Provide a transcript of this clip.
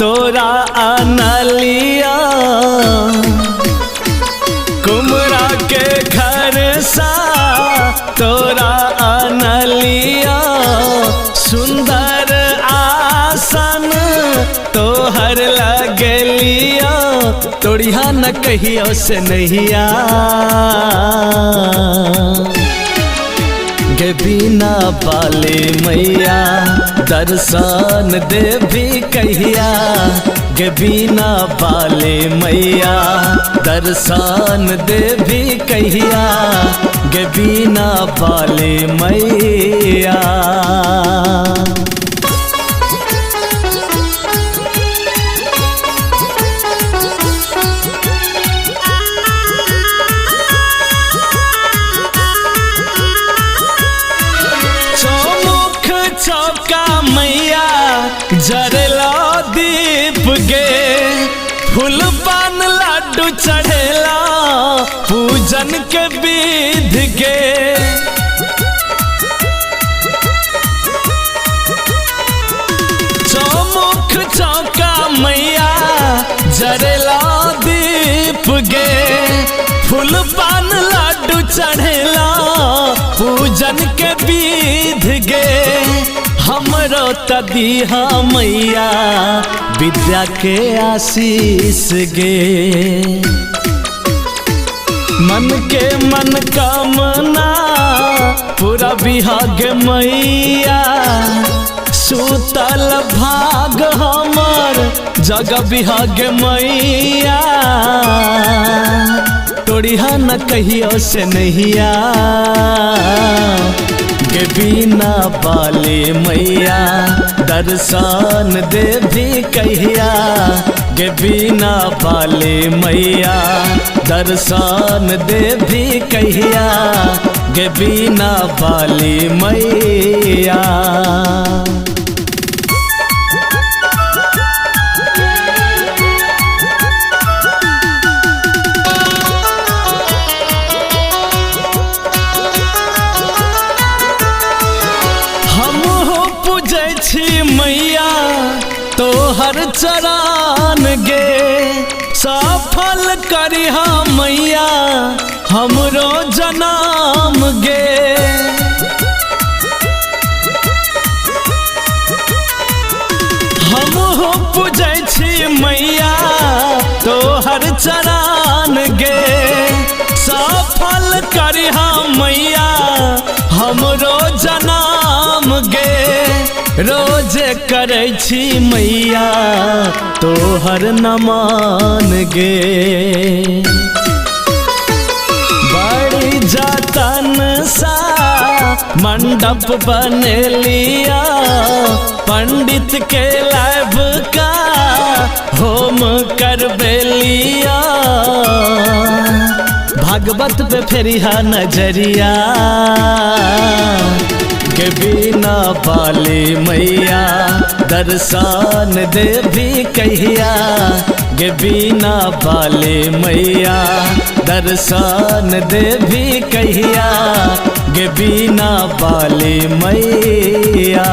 तोरा अनलिया, कुमरा के घर सा तोरा अनलिया, सुंदर आसन तोहर लगलिया, तोड़िया न कहियो से नहिया गे बीना बाले मैया, दर्शन देवी कहिया गे बीना बाले मैया, दर्शन देवी कहिया गे बीना बाले मैया। चौका मैया जरला दीप गे, फूल पान लाडू चढ़ेला पूजन के विध गे। चौमुख चौका मैया जरला दीप गे, फूल पान लाडू चढ़ेला पूजन के विध गे। हमरो तदीहा मैया विद्या के आशीष गे, मन के मन कामना पूरा बिहाग मैया, सुतल भाग हमर जग बिहाग मैया, तोड़िया न कहियो से नहिया गे बीना बाले मैया, दर्शन देवी कहिया गे बीना बाले मैया, दर्शन देवी कहिया गे बीना बाले मैया। मैया तोहर चरण गे, सफल करिहा मैया हमरो जनाम गे। हमहु पूजै छी मैया तोहर चरण गे, सफल करिहा मैया हमरो जनाम गे। रोज करै छी मैया तोहर नमान गे, बड़ी जतन सा मंडप बनेलिया, पंडित के लाभ का होम करबेलिया, भागवत पे फेरिहा नजरिया के बीना बाले मैया, दर्शन देवी कहिया गे बीना बाले मैया, दर्शन देवी कहिया गे बीना बाले मैया।